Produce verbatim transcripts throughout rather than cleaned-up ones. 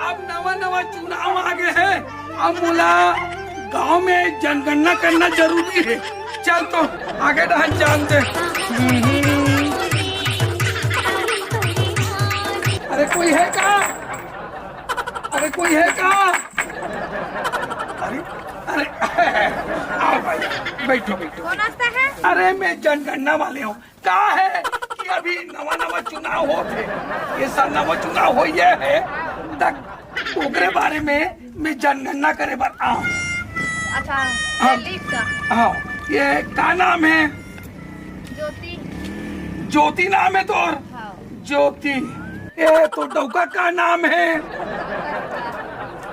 अब नवा नवा चुनाव आ गए हैं, अब मोला गांव में जनगणना करना जरूरी है। चल तो आगे डहर जान दे। अरे कोई है का? अरे कोई है का? अरे, अरे, आओ भाई, बैठो, बैठो। कौन आता है? अरे मैं जनगणना वाले हूँ। का है कि अभी नवा नवा चुनाव होत हे, ये सब नवा चुनाव होइया हे, तक ओकरे बारे में मैं जनगणना करे बर आऊँ। अच्छा, हाँ। ये लिख का? हाँ, ये का नाम है? ज्योति। ज्योति नाम है तोर? हाँ। ज्योति। ये तो डौका का नाम है?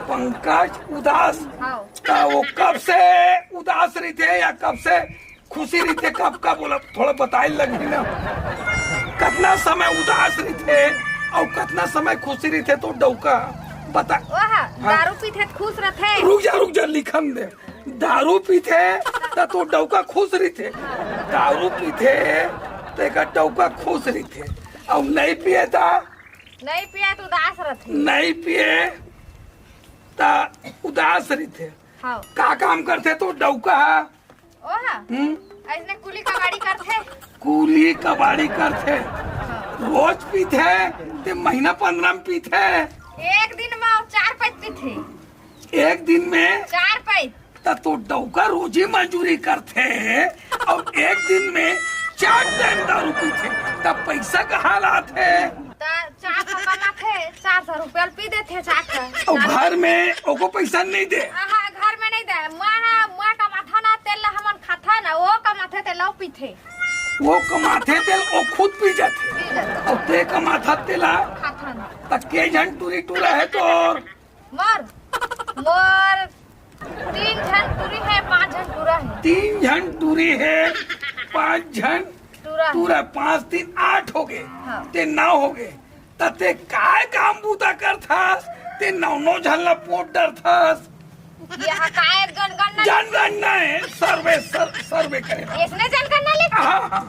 पंकज उदास। हाँ। त वो कब से उदास रहिथे या कब से खुशी रहिथे, कब का बोला, थोड़ा बताए लगही ना। कतना समय उदास रहिथे अउ कतना समय खुशी रहिथे, तो डौका बता। ओहा, हाँ। दारू पीथे त खुश रथे। रुक जा, रुक जा, लिखन दे। दारू पीथे त तो डौका खुश रहिथे, दारू पीथे त एकर डौका खुश रहिथे, अउ नहीं पिए त नहीं पिए त उदास रथे। नहीं पिए त उदास रहिथे। हाँ। का काम करथे तो डौका ह? ओहा। हम्म। अइसने कुली कबाड़ी करथे। कुली कबाड़ी करथे। हाँ। रोज पीथे, ते महीना पंद्रह में पीथे। एक दिन में चार पैक पीथे। एक दिन में? चार पैक। त तो डौका रोजी मजूरी करथे, अउ एक दिन में चार टाइम दारू पीथे, त पैसा कहाँ लाथे? त चार सौ कमाथे, चार सौ रुपया ल पी देथे चार सौ। अउ घर में ओको पैसा नहीं दे। आहा, घर में नहीं दे। मैं हा, मैं कमाथा ना, तेल ला हमन खाथा ना, वो कमाथे तेल ला पीथे। वो कमाथे तेल, वो खुद पी जाथे। पी जाथे। अउ ते कमाथा तेल ला खाथा ना। त के झन टूरी टूरा हे तोर? मोर, मोर तीन झन टूरी हे, पांच झन टूरा हे। तीन झन टूरी हे, पांच झन टूरा हे। टूरा, पांच तीन आठ होगे। हाँ। ते नौ होगे। त ते काय काम बूता करथस? ते नौ नौ झन ला पोट डरथस। ये हा काय जनगणना? जनगणना हे, सर्वे, सर-, सर्वे करे। इसने जनगणना ले? हाँ, हाँ।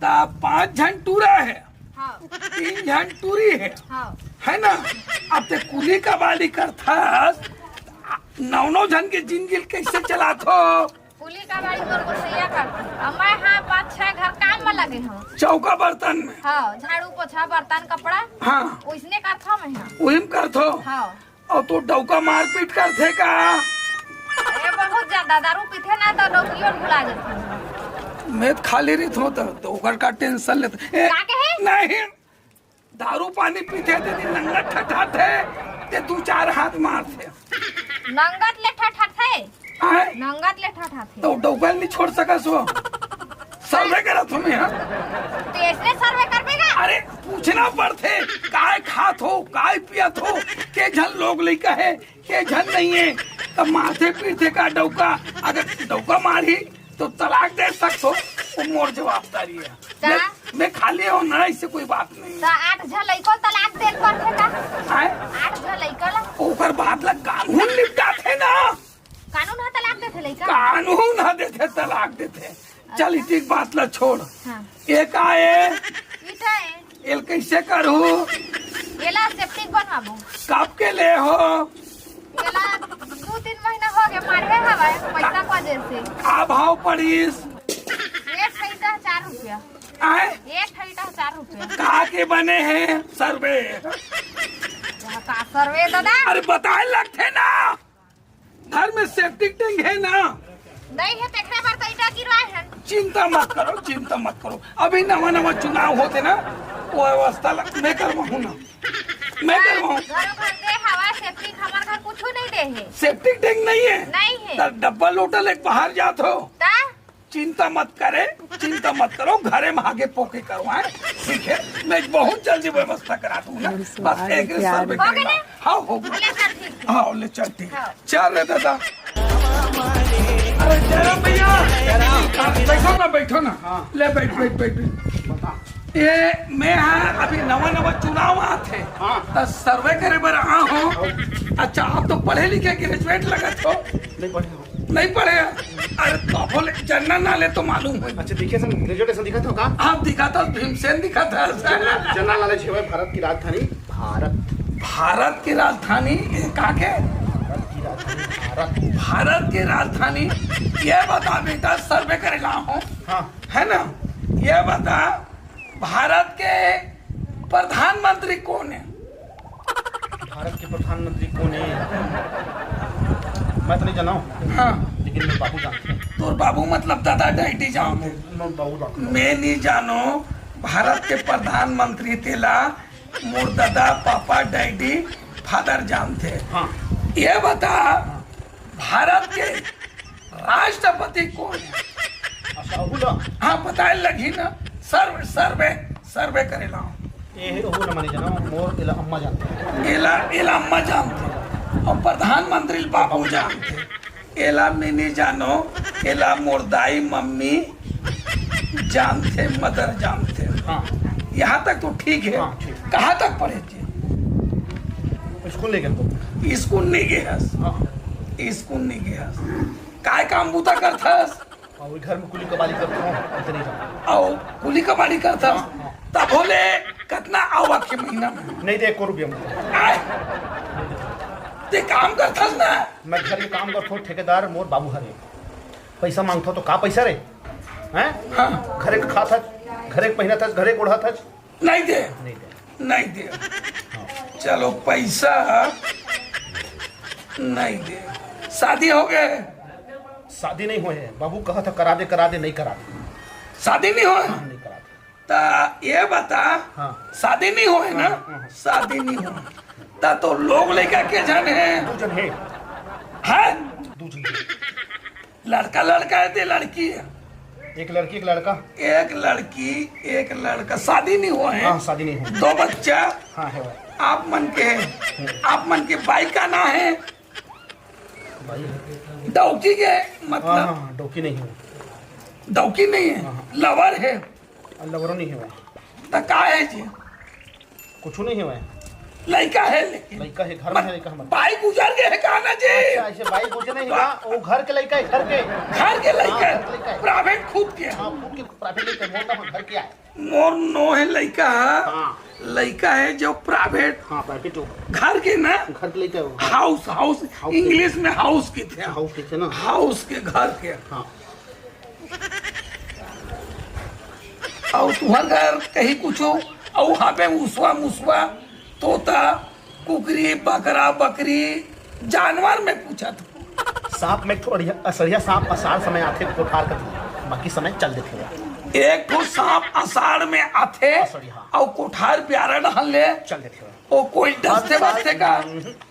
त पांच झन टूरा हे। हाँ। तीन झन टूरी हे। हाँ। है ना? अब ते कुली कबाड़ी करथस, नौ नौ झन के जिंदगी ल कैसे चलाथो? कुली कबाड़ी मोर गोसैया करथे। अब मैं हा पाँच छह घर काम में लगे हूँ। चौका बर्तन में? हाँ, झाड़ू पोछा बर्तन कपड़ा। हाँ। ओइसने करथो मैं हा। ओहिम करथो? हाँ। अउ तो डौका मारपीट करथे का? अरे बहुत ज्यादा दारू पीथे ना, तो डौकियो भुला जाथे। मैं खाली रहिथों त, त ओकर का टेंशन लेथे? ए, का कहे? नहीं, दारू पानी पीथे ते दिन नंगत ठठाथे, ते दू चार हाथ मारथे। नंगत ले ठठाथे? आय? नंगत ले ठठाथे। तो डौका नहीं छोड़ सकस वो। सर्वे करत हूँ मैं, हाँ? तो इसने सर्वे करबे का? अरे, पूछना पड़थे, काय खात हो, काय पियत हो, के झन लोग लइका हे, के झन नहीं हे, त मारथे पीटथे का डौका? अगर डौका मारही, तो तलाक दे सकथो, वो मोर जवाबदारी हे। का? मैं, मैं खाली हूँ ना, इससे कोई बात नहीं। त आठ झन लइको तलाक दे पड़थे का? आय? आठ झन लइका ला? ओकर बात ला कानून निपटाथे ना। कानून ह तलाक देथे लइका? कानून ह देथे, तलाक देथे। चल, इतिक बात ला छोड़। हाँ। एक आए, ईटा है। एल कैसे करहू? एला सेप्टिक बनवाबो। कब के ले हो? एला दू तीन महीना हो गए, मारे हवा पैसा का वजह से। का भाव पड़ीस? एक ठइटा चार रुपया। आए? एक ठइटा चार रुपया। का के बने हे सर्वे? यहाँ का सर्वे दादा? अरे बताए लगथे ना। घर में सेप्टिक टैंक है ना? नहीं है, तेकरे बर तो ईटा गिरवाए हैं। चिंता मत करो, चिंता मत करो, अभी नवा नवा चुनाव होथे ना, वो व्यवस्था ल-, मैं करवाहूँ ना, मैं करवाहूँ। घर घर दे हवा सेप्टिक, हमार घर कुछ नहीं दे है। सेप्टिक टैंक नहीं है? नहीं है। त डब्बा लोटा लेके बाहर जात हो। ता? चिंता मत करे, चिंता मत करो, घरे में आगे पोके करवाए, ठीक है? मैं बहुत जल्दी व्यवस्था करा दूंगा। बस एक सर्वे हो गए करेगा। ना? हाँ, हो गया। ले चल, ठीक है। हाँ, ले चल, ठीक। हाँ। चल रे दादा। अरे जयराम भैया, बैठो ना, बैठो ना। हाँ। ले बैठ, बैठ, बैठ, बैठ। बता। ये मैं, हाँ, अभी नवा नवा चुनाव आथे। हाँ। त सर्वे करे बर आ हूँ। अच्छा, आप तो पढ़े लिखे ग्रेजुएट लगत हो। नहीं पढ़े हो। नहीं पढ़े? अरे तो बोले जनरल नॉलेज तो मालूम है। अच्छा, देखिए सर, ग्रेजुएट अइसन दिखत हो का? आप दिखत हो, भीमसेन दिखत हो। जनरल, जनरल नॉलेज है भारत की राजधानी भारत। भारत की राजधानी, ए, का के? भारत की राजधानी भारत। भारत की राजधानी। ये बता बेटा, सर्वे करे ला हो। हाँ। है ना? ये बता, भारत के प्रधानमंत्री कौन है? भारत के प्रधानमंत्री कौन है? मैं तो नहीं जाना हूँ। हाँ। लेकिन मैं बाबू जानते हैं। तोर बाबू मतलब दादा डैडी जानते हैं। मैं बाबू जानते हैं। मैं नहीं जानो। भारत के प्रधानमंत्री तेला मोर दादा, पापा, डैडी, फादर जानते हैं। हाँ। ये बता, भारत के राष्ट्रपति कौन है? अच्छा, अहू ला? हाँ, बताए लगी ना। सर्वे, सर्वे, सर्वे करे ला। ए, अहू ला मने जाना, मोर एला अम्मा जानते हैं। एला, एला अम्मा जानते हैं। और प्रधानमंत्री बाबू जानते हैं। एला मैं नहीं जानो, एला मोर दाई मम्मी जानते, मदर जानते। हाँ। यहाँ तक तो ठीक है। हाँ, ठीक। कहाँ तक पढ़े थे? स्कूल नहीं गए तो। स्कूल नहीं गए हस। हाँ। स्कूल नहीं गए हस। काय काम बूता करथस? और घर में कुली कबाली करता हूँ, इतने ही जाना। आओ, कुली कबाली करथस? हाँ, हाँ। तब होले कितना आवक के महीना में? नहीं दे एको रुपया मुझे। आय। ते काम करथस ना? मैं घर के काम करता हूँ, ठेकेदार मोर बाबू हरे। पैसा मांगता तो का पैसा रे? हैं? हाँ। घरे के खात हच, घरे के पहिनत हच, घरे के ओढ़त हच। नहीं दे। नहीं दे। नहीं दे। हाँ। चलो, पैसा नहीं दे। शादी हो गए? शादी नहीं हुए है। बाबू कहा था करा दे, करा दे, नहीं करा दे। शादी नहीं हुए? हाँ, नहीं करा दे। ता ये बता, हाँ। शादी नहीं हुए ना? हाँ, हाँ, हाँ। शादी नहीं हुए। ता तो लोग लइका के झन है? दू झन है। हैं? दू झन है। लड़का लड़का है ते लड़की है? एक लड़की, एक लड़का। एक लड़की, एक लड़का। शादी नहीं हुआ है? हाँ, शादी नहीं हुआ। दो बच्चा? हाँ, है भाई। आप मन के है? हम्म। आप मन के बाई का ना है? भाई। डौकी के मतलब? हाँ, हाँ, डौकी नहीं है। डौकी नहीं है? हाँ, हाँ। लवर है? लवरो नहीं है भाई। त का है जी? कुछ नहीं है भाई। लइका है लेकिन। लइका है, घर में है लइका हमारे। बाई गुजर गए है का ना जी? अच्छा, ऐसे बाई गुजर नहीं बा- बा, वो घर के लइका है, घर के। घर के लइका हाँ, है। घर के लइका है। प्राइवेट खुद के है। हाँ, खुद के प्राइवेट लइका है, मोर तो घर के है। मोर नो है लइका है। हाँ। लइका है जो प्राइवेट। हाँ, प्राइवेट हो। घर के ना? घर के लइका हो। हाउस, हाउस, हाउस के। इंग्लिश में हाउस के थे। हाउस के थे ना? हाउस के घर के। हाँ। अउ तुहर घर कहीं कुछो, अउ हाबे मुसवा, मुसवा, तोता, कुकरी, बकरा, बकरी, जानवर में पूछत। सांप में एक ठो अड़िया-, असड़िया सांप असाढ़ समय आथे कोठार कती, बाकी समय चल देथे। एक ठो सांप असाढ़ में आथे असड़िया। अउ कोठार प्यारा डहन ले चल देथे। ओ कोई डसथे हर साल, बसथे का?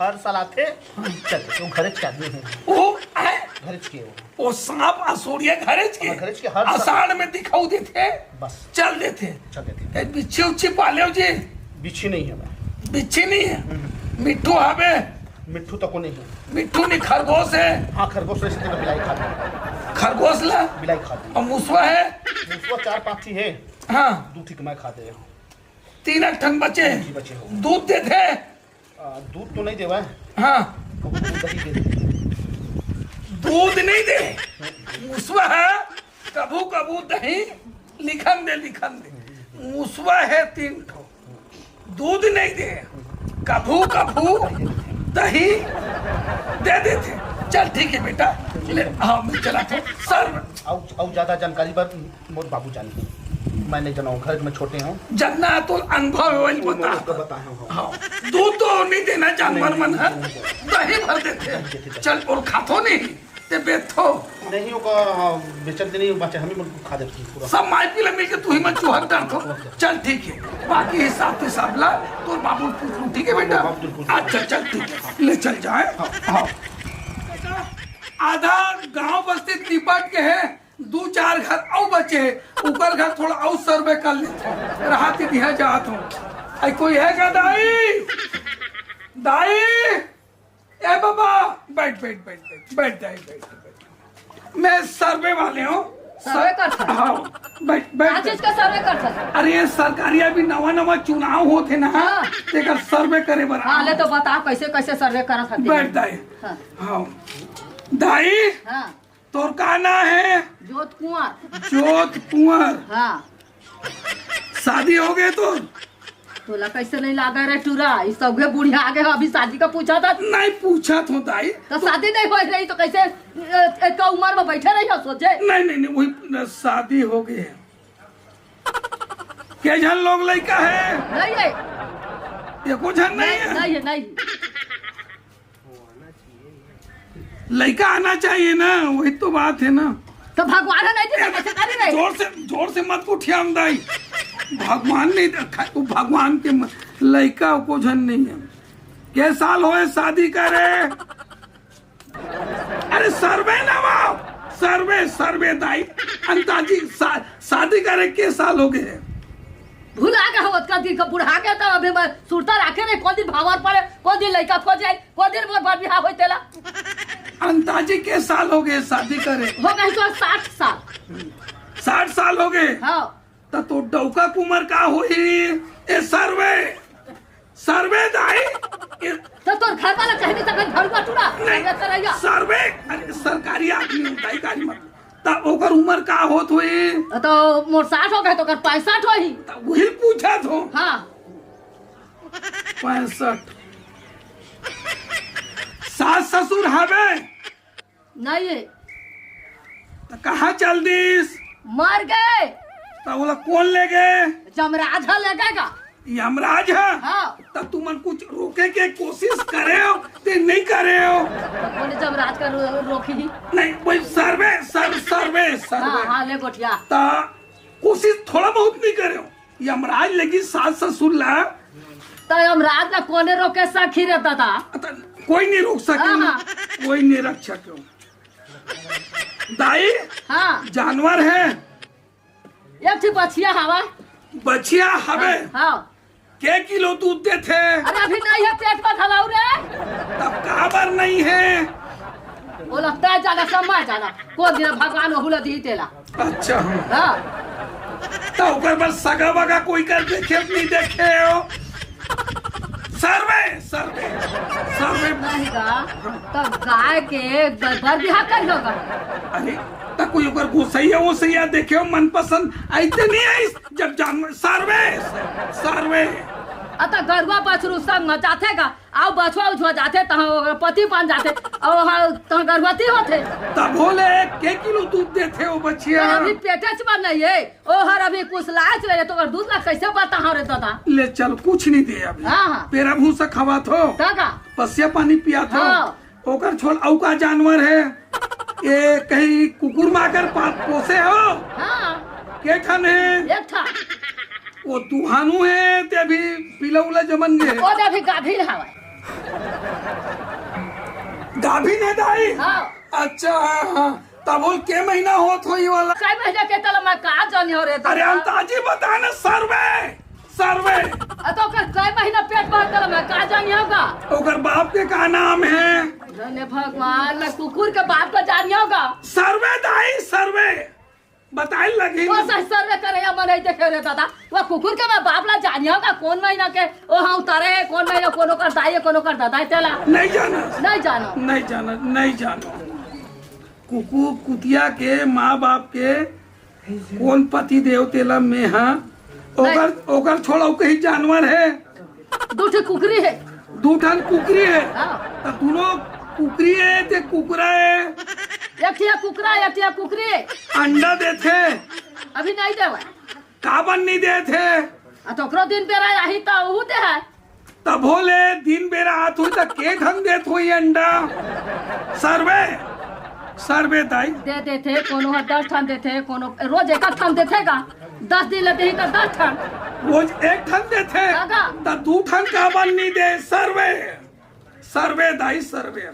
हर साल आथे, चल देथे। वो घरेच के आदमी है। वो है? घरेच के वो। ओ सांप असोड़िया घरेच के? हाँ, घरेच के हर साल। असाढ़ में दिखाऊ देथे, बस। चल देथे। चल देथे। ए, बिच्छी उच्छी पाले हो जी? बिच्छी नहीं है भाई। बिच्छी नहीं है? हम्म। मिट्ठू हाबे? मिट्ठू तको नहीं है। मिट्ठू नहीं, खरगोश है? हाँ, खरगोश रहे से बिलाई खा दे। खरगोश ला? बिलाई खा दे। और मुसवा है? मुसवा चार पाँच ही है। हाँ। दू ठीक मैं खा दे। तीन ठन बचे। जी, बचे हो। दूध देथे? आ, दूध तो नहीं देवा है। हाँ। कबू कबू दही दे दे। दूध नहीं दे। मुसवा है, कभू कभू दही लिखन दे, लिखन दे। मुसवा है तीन ठो, दूध नहीं दे, कभू कभू दही दे देथे। चल ठीक है बेटा, ले, हाँ, मैं चला था सर। अउ, अउ ज्यादा जानकारी बर मोर बाबू जानी, मैं नहीं जानूँ, घर में छोटे हूँ। जतना तो अनुभव है, वही वो बता। मैं उसको बताया हूँ। हाँ, दूध तो नहीं देना जानवर नहीं, मन है, नहीं, नहीं। दही भर देथे। दही देथे। चल, और खाथो नहीं, ते बेचथो। नहीं, ओका, हाँ, बेचत नहीं, बचे हम ही मन खा देते हैं पूरा। सब माई पीला मिलके तू ही मन चुहक डालथो। चल ठीक है, बाकी हिसाब तिसाब ला, तोर बाबू पूछ लूँ, ठीक है बेटा? बाबू पूछ लूँ। अच्छा, चल ठीक है, ले चल जाए। हाँ। हाँ। आधा गांव बस्ती निपट के है, दू चार घर अउ बचे हे, उकर घर थोड़ा अउ सर्वे कर लेथों, राहत दिहा जात हों। आई कोई है का दाई? दाई, ए बाबा, बैठ, बैठ, बैठ, बैठ, बैठ दाई, बैठ, बैठ। मैं सर्वे वाले हों। सर्वे करथस? हाँ, बैठ, बैठ, का चीज बैठ। का सर्वे करथस? अरे, ये सरकारी अभी नवा नवा चुनाव होत हे ना, हाँ। तेकर सर्वे करे बर हाँ, आए ले हों। तो बता, कैसे, कैसे सर्वे करत हस? बैठ दाई। हाँ। हाँ। दाई, हाँ। तोर का नाम हे? जोत कुंवर। जोत कुंवर। हाँ। शादी हो गए तोर? तोला कैसे नहीं लागे रे टूरा? ई सबके बुढ़िया आगे अभी शादी का पूछा था। नहीं पूछा थो दाई। तो शादी नहीं होय रही तो कैसे ए, ए, का उम्र में बैठे रही हो सोचे? नहीं, नहीं, नहीं, वही न, शादी हो गई है। के झन लोग लइका है? नहीं है। एको झन नहीं नहीं, है? नहीं है, नहीं। लइका आना चाहिए ना, वही तो बात है ना। तो भगवान नहीं दे, कैसे करी रहे? जोर से, जोर से मत उठियाम दाई। भगवान नहीं दे, खा-, वो भगवान के म-, लइका को झन नहीं है। के साल होए शादी करे? अरे सर्वे ना बाप, सर्वे, सर्वे दाई। अंताजी शा-, शादी करे के साल हो गए? भुला के हो, ओतका दिन का बुढ़ा के तो अभी मैं सुरता राखे रहे, कौन दिन भावर पड़े, कौन दिन लइका खोजे, कौन दिन मोर बर बिहाव होई तेला। अंताजी के साल हो गए शादी करे? हो गए तो साठ साल। साठ साल हो गए? हाँ। त तो डौका कुमर का होई? ए सर्वे, सर्वे दाई, ए तो तोर घर वाला कहे नहीं सकत, घर का टूरा, नहीं, सर्वे करैया। सर्वे, अरे सरकारी आदमी होता है, गाड़ी मत। त ओकर उम्र का होत होई? तो मोर साठ हो गए, तो ओकर पैंसठ होही। त वही पूछा थो। हाँ। पैंसठ। सास ससुर हवे? नहीं है। त कहाँ चल दिस? मर गए। त ओला कौन ले गए? जमराज ह ले गए का? यमराज ह? हाँ। त तुमन कुछ रोके के कोशिश करे हो, ते नहीं करे हो? तो बोले जमराज का रो-, रोकी ही। नहीं, वही सर्वे, सर-, सर्वे, सर्वे। हाँ, हाँ, ले गोठिया। त कोशिश थोड़ा बहुत नहीं करे हो। यमराज लेगी सास ससुर ला। त यमराज ला कोने रोके सखी रे दादा? त कोई नहीं रोक सके। हाँ, हाँ। कोई नहीं रख सके। दाई, हाँ। जानवर है? एक ठे बछिया हवा। बछिया हवे? हाँ। के किलो दूध देथे? अरे अभी नहीं है, पेट में घलाऊ रे। तब काबर नहीं है? बोला तय जाना, समय जाना, को दिन भगवान ओहू ला दी तेला। अच्छा, हाँ। हाँ। तो ओकर बर सगा वगा कोई कर देखे नहीं देखे हो? Survey, survey, survey. नहीं का, तब गाय के बर बिहा कर होगा। अरे, त कोई ओकर गोसैया वोसैया देखे हो, मनपसंद, आइते नहीं आइस, जब जानवर, सर्वे, सर्वे। अत गरुआ बछरू संग म जाथे गा, अउ बछवा उछवा जाथे, तहाँ ओकर पति पान जाथे, अउ हा, तहाँ गर्भवती होथे। तब होले के किलो दूध देथे वो बछिया? अरे अभी पेटे च बन नहीं है, ओ हर अभी कुछ लाच रहे, तो ओकर दूध ला कैसे बताहा रे दादा? ले चल, कुछ नहीं दे अभी। हाँ, हाँ। पेरा भूसा खवात हो, तका? पसिया पानी पियात हो। हाँ। ओकर छोड़ अउ का जानवर है? ए, कहीं कुकुर माकर पा-, पोसे हो? हाँ। के ठन है? एक ठा। वो दुहानू है, ते अभी पिला उला जमन गे है? वो तो अभी गाभिन हवय। गाभिन है दाई? हाँ। अच्छा, हाँ, हाँ। तब बोल के महीना होत होई वाला? कई महीना के तला मैं का जानी हो रे अरे दादा? अंताजी बता ना, सर्वे, सर्वे। अ तो ओकर कई महीना पेट भर तला मैं का जानी होगा? ओकर बाप के का नाम है? धन्य भगवान, मैं कुकुर के बाप का जानी होगा। सर्वे दाई, सर्वे। बताए लगी। वो सही सर्वे करे या मन नहीं देखे रे दादा। वो कुकुर के मैं बाप ला जानी होगा, कौन महीना के ओ हाँ उतारे है, कौन महीना कोनो कर दाई है, कोनो कर दादा है तेला। नहीं जाना। नहीं जानो। नहीं जाना, नहीं जानो। कुकुर कुतिया के माँ बाप के कौन पति देव तेला में, हाँ। ओकर, ओकर छोड़ा, वो कहीं जानवर है। दू ठे कुकरी है। दू ठन कुकरी है। हाँ। त दुनो कुकरी है, ते कुकरा है। एक ठिया कुकरा, एक ठिया कुकरी। अंडा देथे। अभी नहीं देवे। काबर नहीं देथे? आ, तो ओकरो दिन बेरा आही त ओहू दे है। तब होले दिन बेरा आत होई त के ठन देत होई अंडा? सर्वे, सर्वे दाई। दे देथे, कोनो ह दस ठन देथे, कोनो रोज एक ठन देथे गा। दस दिन ले देही त दस ठन। रोज एक ठन देथे, काका। त दू ठन काबर नहीं दे? सर्वे, सर्वे दाई, सर्वे।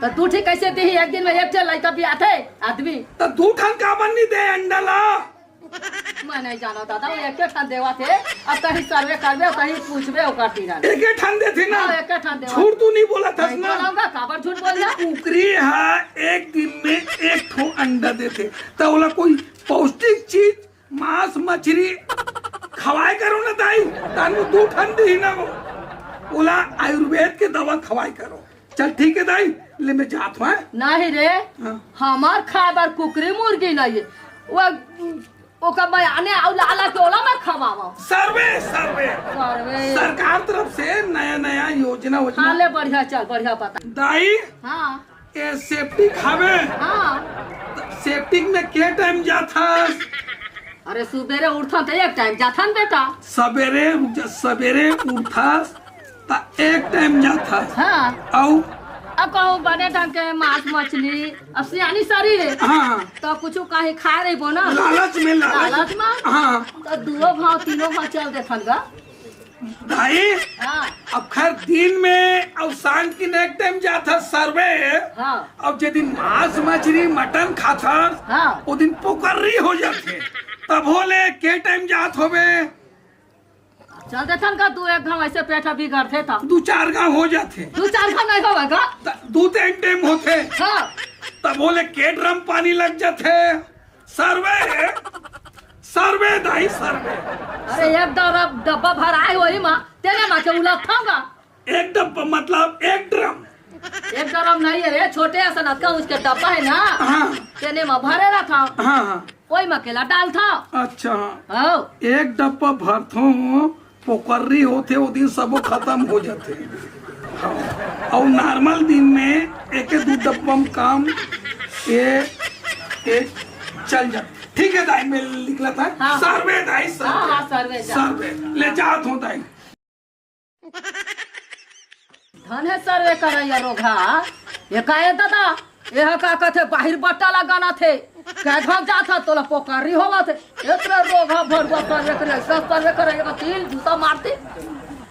त दू ठे कैसे देही? एक दिन में एक ठे लइका भी आथे आदमी। त दू ठन काबर नहीं दे अंडा ला? मैं नहीं जानो दादा, वो एके ठन देवा थे। अब तही सर्वे करबे, तही पूछबे ओकर तीरन। एके ठन देथे ना? हाँ, एके ठन देवा। झूठ तू नहीं बोला थस नहीं ना? बोलाऊंगा, काबर झूठ बोल जा? कुकरी हा एक दिन में एक ठो अंडा देथे, त ओला कोई पौष्टिक चीज, मांस, मछली खवाए करो ना दाई, तानू दू ठन देही ना वो। ओला आयुर्वेद के दवा खवाए करो। चल ठीक है दाई, ले मैं जात हूँ, हैं? नहीं रे, हाँ। हमार खाए बर कुकरी मुर्गी नहीं है। वो ओकर बयाने अउ ला ला के ओला मैं खवावंव। Survey, survey. सर्वे। सरकार तरफ से नया नया योजना वोजना। हाँ, ले बढ़िया, चल बढ़िया बता। दाई, हाँ। ए सेप्टिक हवे। हाँ। त सेप्टिक में के टाइम जाथस? अरे सुबेरे उठथन त एक टाइम जाथन बेटा। सबेरे, सबेरे उठथस त एक टाइम जाथस। हाँ। अउ? अब कहूँ बने ढंग के मांस मछली, अब सियानी शरीर हे। हाँ। त कुछ कहीं खाए रहिबो ना। लालच में, लालच। लालच में? हाँ। त दुओ भाव, तीनों भाव चल देथन गा। दाई, हाँ। अब खैर दिन में अउ सांझ के एक टाइम जाथस सर्वे। हाँ। अब जे दिन मांस मछली मटन खाथस, हाँ। ओ दिन पोकर्री हो जाथे। तभो ले के टाइम जात होबे? चल देथन का, दू एक घाव ऐसे पेट ह बिगड़थे त। दू चार घाव हो जाथे। दू चार घाव नहीं होवे का? त दू तीन टाइम होथे। हाँ। तभो ले के ड्रम पानी लग जाथे। सर्वे, सर्वे दाई, सर्वे। अरे एक डब्बा, डब्बा भराए होही मा, तेने मा के उलटथव गा। एक डब्बा मतलब एक ड्रम। एक ड्रम नहीं हे रे, छोटे असन अतका उसके डब्बा हे ना, हाँ। तेने मा भरे रहिथव। हाँ, हाँ। ओही मा केला डालथव। अच्छा। हाँ। एक डब्बा भरथव, पोकर्री होथे, ओ दिन सबो खतम हो जाथे। हाँ। अउ नॉर्मल दिन में एक दू डब्बा में काम ये, ये चल जाथे। ठीक हे दाई, मैं निकलत हंव। हाँ। सर्वे दाई, सर्वे। हाँ, हाँ, सर्वे जा। सर्वे। ले जात हंव दाई। धन हे सर्वे करइया रोगहा। ये का हे दादा? एहा का कथे, बाहिर बट्टा ला गनाथे। कै घाव जाथस तोला पोकर्री होवत हे। एतरे रोगहा भरुआ सर्वे करे, ऐसा सर्वे करे, एकर तीन जूता मारती।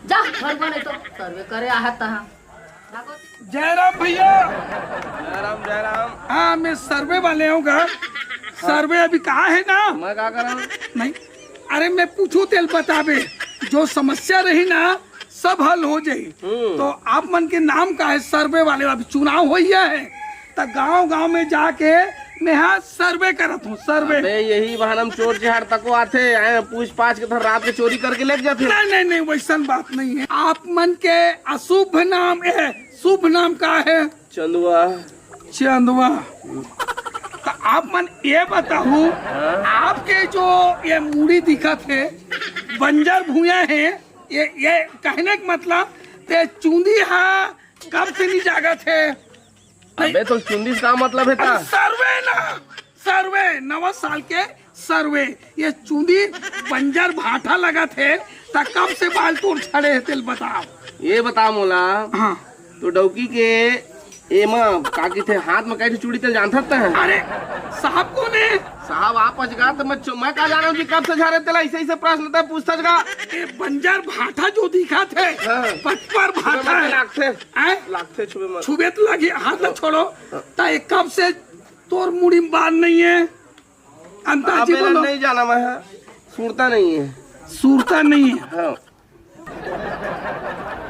जा, भरुआ नहीं तो सर्वे करे आहत तहाँ। जयराम भैया। जयराम, जयराम। हाँ, मैं सर्वे वाले हंव गा। सर्वे अभी कहाँ हे ना? मैं का करंव? नहीं, अरे मैं पूछूं तेल बताबे, जो समस्या रही ना, सब हल हो जाही। हम्म। तो आप मन के नाम का हे सर्वे वाले? अभी चुनाव होइया हे, त गांव गांव में जाके मैं हा सर्वे करत हंव, सर्वे। अबे यही बहाना में चोर चिहाड़ तको आथे, आए पूछ पाछ के धर रात के चोरी करके लेग जाथे। नहीं, नहीं, नहीं, वैसन बात नहीं हे। आप मन के अशुभ नाम हे, शुभ नाम का हे? चंदवा। चंदवा। त आप मन ये बताहू, हाँ? आपके जो ये मुड़ी दिखत हे, बंजर भुइयां हे, ये, ये कहने का मतलब, ते चुंदी हा कब से नहीं जागत हे? अबे तो चुंदी से का मतलब हे ता? अरे सर्वे ना, सर्वे, नवा साल के सर्वे, ये चुंदी बंजर भाठा लगत हे, त कब से बाल तोर झड़े हे, तेल बता। ये बता मोला, हाँ। तो डौकी के एमा का कहिथे, हाथ में कहिथे चूड़ी, तेल जानथस तैं? अरे, साहब कोन हे? साहब आप अजगा त मैं चो-, मैं का जानंव जी कब से झरे तेला, ऐसे, ऐसे प्रश्न तैं पूछथस गा। ए, बंजर भाठा जो दिखत हे, हाँ। पटपर भाठा छुबे मत हे। लागथे। हैं? लागथे, छुबे मत। छुबे त लगी, हाथ ला छोड़ो। हाँ। त ए कब से तोर मुड़ी में बाल नहीं हे? अंदाजी अबे बोलो। नहीं जाना मैं, हाँ। सुरता नहीं हे। सुरता नहीं हे। हाँ।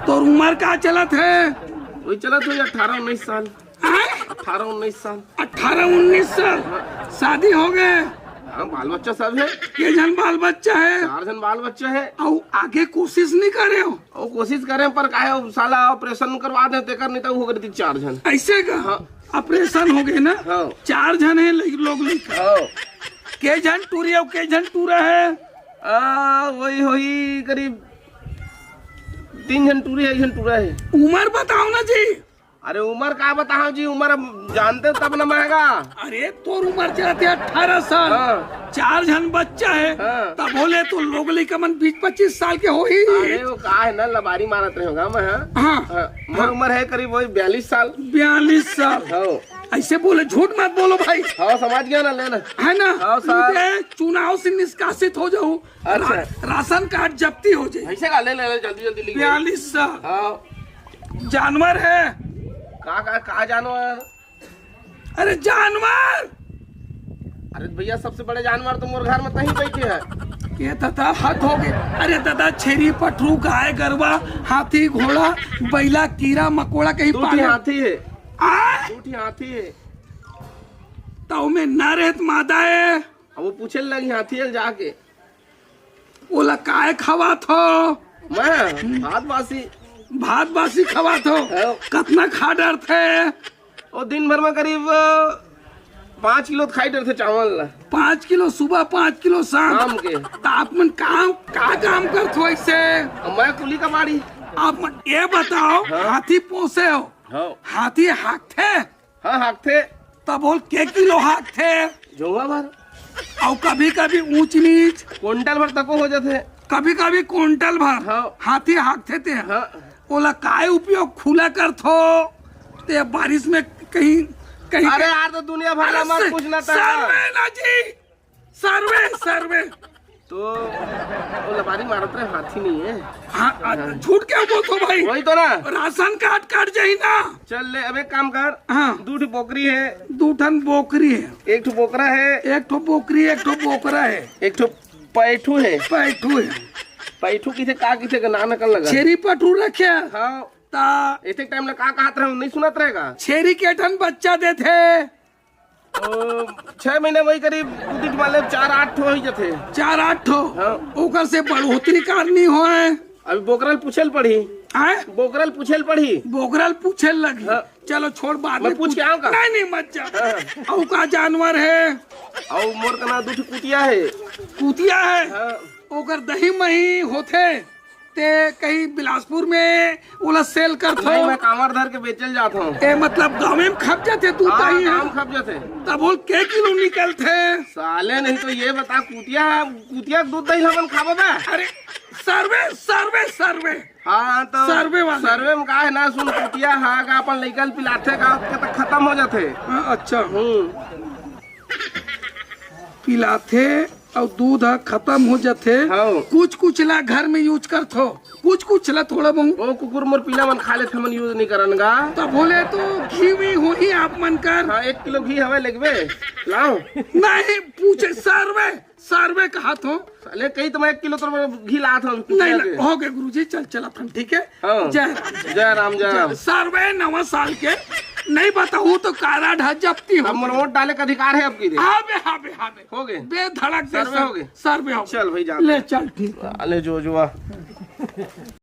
तोर उमर का चलत हे? वही चलत हे अठारह उन्नीस साल। हैं? अठारह उन्नीस साल। अठारह उन्नीस साल? हाँ। शादी हो गे? हाँ, बाल बच्चा सब हे। के झन बाल बच्चा हे? चार झन बाल बच्चा हे। अउ आगे कोशिश नहीं करे हो? अउ कोशिश करे, पर काहे, साला operation करवा दे, तेकर नहीं तो हो गए चार झन। ऐसे का? हाँ। Operation हो गे ना? हाँ। चार झन हे लइ-, लोग लइका। हाँ। के झन टूरी अउ के झन टूरा हे? आ, वही होही करीब तीन झन टूरी हे, एक झन टूरा हे। उमर बताओ ना जी। अरे उमर का बताओ जी, उमर अब जानते हो तब ना महंगा। अरे तोर उमर चलत हे अठारह साल। हाँ। चार झन बच्चा हे, हाँ। तभो ले तो लोग लइका मन बीस पच्चीस साल के होही। अरे वो का हे ना, लबारी मारत रहे होगा मैं, हाँ? हाँ। हाँ, मोर हाँ। उमर हे करीब वही बयालीस साल। बयालीस साल। हाँ। ऐसे बोले, झूठ मत बोलो भाई। हाँ, समझ गया ना, ले ना। हे ना? हाँ, सर। सीधे चुनाव से निष्कासित हो जाहू। अच्छा। रा-, राशन कार्ड जब्ती हो जाही। ऐसे का? ले, ले, ले, जल्दी, जल्दी लिख। बयालीस साल। हाँ। जानवर हे? का, का, का जानवर? अरे जानवर! अरे भैया, सबसे बड़े जानवर तो मोर घर में तहीं बइठे हे। ये दादा, हद हो गे। अरे दादा, छेरी, पठरू, गाय, गरवा, हाथी, घोड़ा, बइला, कीरा, मकोड़ा कहीं दू ठी पाले। हाथी हे। आ? दू ठी हाथी हे। त ओमे नर हे त मादा हे? अब वो पूछे लगी हाथी हे जाके। ओला काय खवाथो? मैं? भात बासी। भात बासी खवाथो? हाँ। कतना खा डरथे? वो दिन भर में करीब, अ, पाँच किलो तो खाई डरथे चावल ला। पाँच किलो सुबह, पाँच किलो शाम। शाम के। त आप मन काम, का काम करथो ऐसे? मैं कुली का बाड़ी। आप मन ये बताओ, हाँ। हाथी पोसे हो, हाँ। हाथी हाँकथे? हाँ, हाँकथे। तब बोल, के किलो हाँकथे? झोंगा भर। अउ कभी-कभी ऊंच नीच। कुंटल भर तको हो जाथे। कभी-कभी कुंटल भर। हाँ। हाथी हाँकथे ते। हाँ। ओला काय उपयोग खुला करथो? ते बारिश में कहीं, कहीं अरे यार, तो दुनिया भर ला अरे मत से-, पूछना था। सर्वे ना जी, सर्वे, सर्वे। तो वो लबारी मारत रहे, हाथी नहीं है। हाँ, आ, झूठ क्या बोलथो भाई? वही तो ना। राशन कार्ड कट जाही ना। चल ले, अब एक काम कर। हाँ। दू ठो बोकरी है। दू ठन बोकरी है। एक ठो बोकरा है। एक ठो बोकरी, एक ठो बोकरा है। एक ठो पैठू है। पैठू है। पैठू किसे का, किसे का नाम नकल लगा। छेरी पठरू रखे। हाँ। ता एते टाइम ला का कहत रहे, नहीं सुनत रहेगा। छेरी के ठन बच्चा देथे? ओ, छह महीने वही करीब दू दिन वाले चार आठ ठो हो जाथे। चार आठ ठो? हाँ। ओकर से बढ़ोतरी करनी होए। अभी बोकरल पूछे ल पड़ी। हैं? बोकरल पूछे ल पड़ी। बोकरल पूछे ल लगी। हाँ। चलो छोड़, बाद मैं में पूछ के आऊँ का? नहीं, नहीं, मत जा। हाँ। अउ का जानवर है? अउ मोर कना दू ठो कुतिया है। कुतिया है? हाँ। ओकर दही मही होथे, ते कहीं बिलासपुर में ओला सेल करथो? नहीं, मैं कांवर धर के बेचल जात हूँ। ए, मतलब गाँव में खप जाथे दूध हाँ, दही है? गाँव में खप जाथे। तब बोल के किलो निकलथे? साले नहीं तो ये बता, कुतिया, कुतिया के दूध दही हमन खाबो बे? अरे सर्वे, सर्वे, सर्वे। हाँ, तो सर्वे वाले। सर्वे में का है ना, सुन, कुतिया हा का अपन लइका ल पिलाथे का, ओतके तक खत्म हो जाथे। हाँ, अच्छा। हम्म। पिलाथे अउ दूध ह खत्म हो जाथे। हाँ। कुछ कुछ ला घर में यूज करथो, कुछ कुछ ला थोड़ा बहुत। ओ कुकुर मोर पीला मन खा लेथे, हमन यूज नहीं करन गा। त बोले तो घी भी होही आप मन कर। हाँ, एक किलो घी हवे, लेगबे? लाओ। नहीं, पूछे सर्वे, सर्वे कहा थो। साले कही तो मैं एक किलो तो घी लात हूँ। नहीं, नहीं, हो गए गुरुजी, चल चलत हन, ठीक है? हाँ। जय राम, जय राम, जय राम। सर्वे नवा साल के नहीं बताऊँ तो कारा ढा जपती हो। अब मोर वोट डाले का अधिकार है आपकी दे। हाँ बे, हाँ बे, हाँ बे। हो गए। बेधड़क दे सर्वे सर, हो गए। सर्वे हो गए। चल भाई, जा। ले चल, ठीक है। अले जो जुआ।